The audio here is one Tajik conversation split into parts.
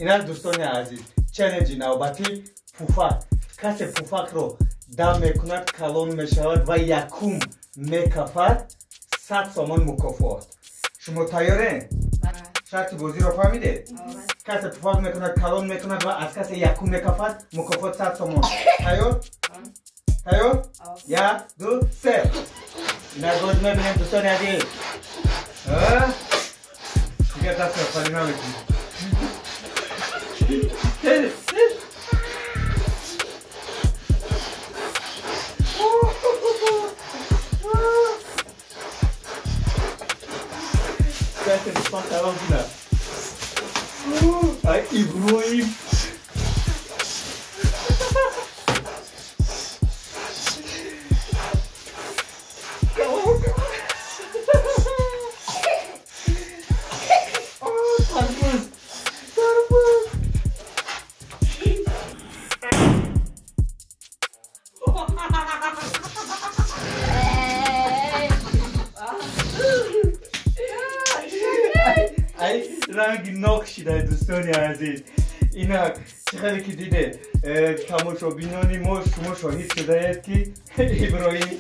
Инак, дӯстони азиз, челленҷи навбатӣ пуфак. Касе пуфакро дам мекунад, калон мешавад ва якум мекафад, 100 сомон мукофот. Шумо тайёрен? Шарти бозиро фаҳмидед? Касе пуфак мекунад, калон мекунад ва аз касе якум мекафад, мукофот 100 сомон. Тайёр? Тайёр? Як, ду, се. Инак, боз мебинем, дӯстони азиз. Дигар дастро холӣ намекунем. Тез, тез. Касе пуфак калон кунад. Ай, Иброҳим. Ранги нок шида, дӯстони азиз. Инак, чӣ хеле ки диде, тамошобинони мо, шумо шоҳид шудаед, ки Иброҳим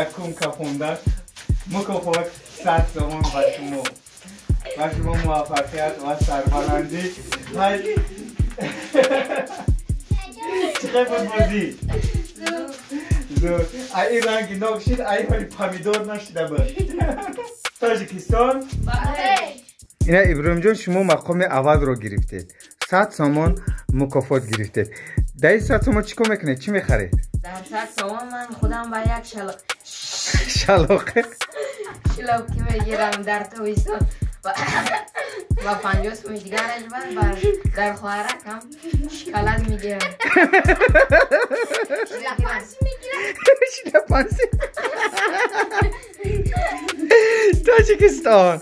якум кафонда. Мукофот 100 сомон ба шумо. Ба шумо муваффақият ва сарбаландӣ. Чӣ хел буд бозӣ? Зур. Ай, ин ранги нок шид, ай ҳоли помидор нашида буд. Тоҷикистон. Ина, Иброҳимҷон, шумо мақоми аввалро гирифтед. 100 сомон мукофот гирифтед. Дар ин 100 сомон чӣ кор мекунед? Чӣ мехаред? Дар 100 сомон ман худам ба як шалоқе шилоки мегирам дар тобистон ва 50 сомони дигараш баъд дар хоҳаракам шоколад мегирам. Шлапанси. Тоҷикистон.